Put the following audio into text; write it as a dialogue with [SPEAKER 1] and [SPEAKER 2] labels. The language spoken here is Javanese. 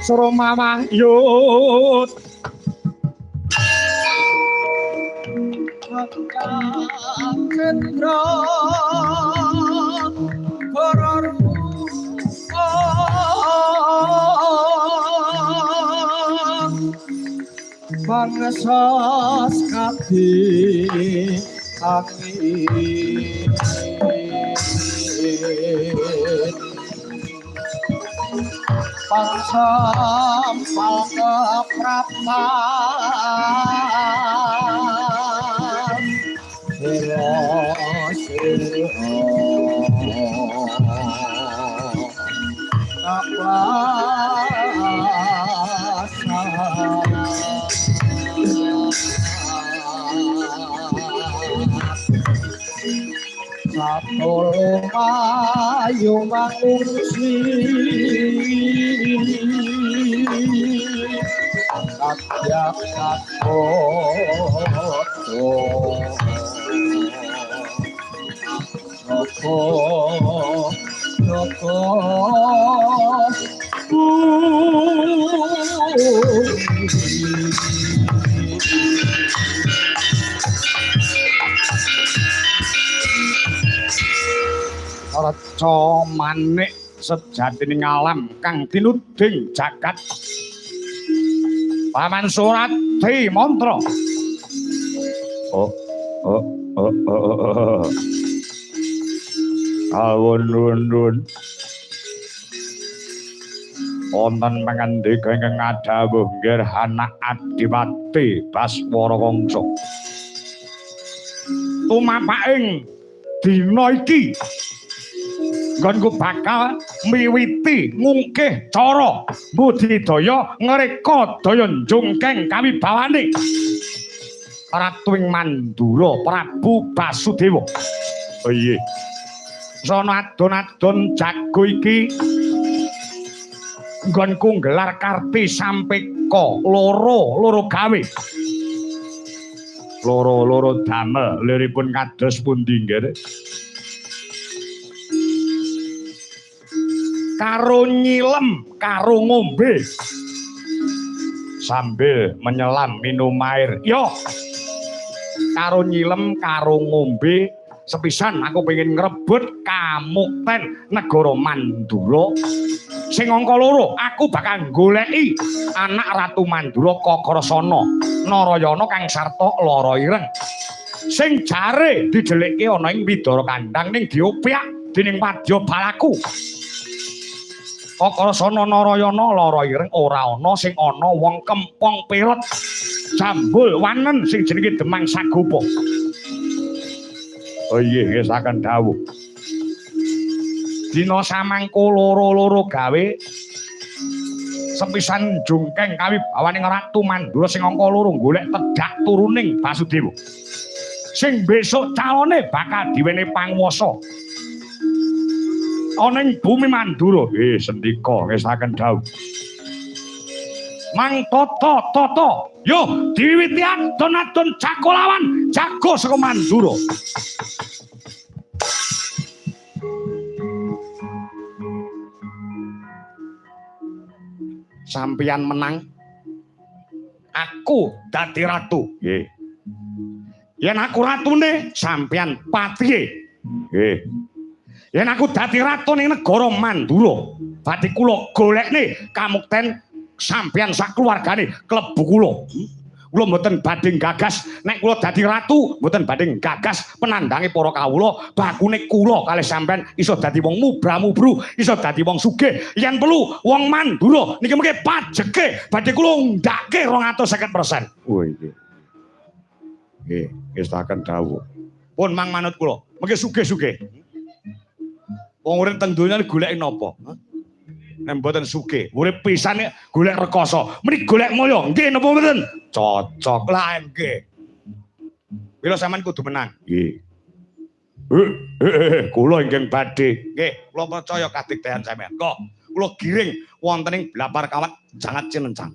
[SPEAKER 1] Sromawah yut
[SPEAKER 2] Kendra para rupa bangsa skadi angin pangsampal kepraptan sira sira Satolo ayu mangungsi Kadya kakoto Joko Joko
[SPEAKER 1] Reca manik sejatining alam kang tinuding jagat. Paman Surati mantra. Oh oh oh oh oh. Awun nun nun. Wonten pangandika ingkang ngadhawuh nggih anak Adipati Baswara Kangsa. Tumapaking dina iki nggonku bakal miwiti ngungkih cara budidaya ngreka daya njungkeng kawibawane Ratu ing Mandura Prabu Basudewa. Oh iya. Sono adon-adon jago iki nggonku nggelar karti sampeka loro loro gawe. Loro-loro damel liripun kados pundi nggih? Karo nyilem, karo ngombe sambil menyelam minum air. Yo, karo nyilem, karo ngombe sepisan aku pengen ngrebut kamukten negara Mandura. Sing angka loro, aku bakal goleki anak Ratu Mandura Kakrasana Narayana kang sarta lara ireng. Sing jare dijelikke ana ing Widara Kandang ning diopyak dening wadya balaku. Kakrasana Narayana lara ireng ora ana sing ana wong kempong pirot jambul wanen sing jenenge Demang Sagopa. Oh iya, ngesaken dawuh. Dina samangko loro-loro gawe sepisan jungkeng kawibawaning Ratu Mandura sing angka loro golek tedhak turuning Basudewa. Sing besok calone bakal diwenehi panguwasa ana ing bumi Mandura. Nggih, sendika ngesaken dawuh. Mang Toto Toto, yo diwiwiti adon-adon jago lawan jago saka Mandura. Sampeyan menang, aku dadi ratu. Nggih. Yen aku ratune, sampeyan patihe. Nggih. Yen aku dadi ratu ning negara Mandura, badhe kula golekne kamukten sampeyan sak keluargane klebu kula. Kula mboten badhe gagas nek kula dadi ratu, mboten badhe gagas penandange para kawula, bakune kula kalih sampeyan iso dadi wong mubra-mubru, iso dadi wong sugih. Yen perlu wong Mandura niki mengke pajeke badhe kula undhake 250%. Oh iki. Nggih, ngestaken dawuh. Pun mang manut kula, mengke sugih-sugih. Wong urip teng donya goleki napa? Nek mboten sugih, urip pisan golek rekoso, meni golek mulya. Nggih napa mboten? Cocok lah nggih. Mila sampean kudu menang. Nggih. Kula ingkang badhe. Nggih, kula percaya kadigdayan sampean. Kok kula giring wonten ing Blapar Kawat jangat cinencang.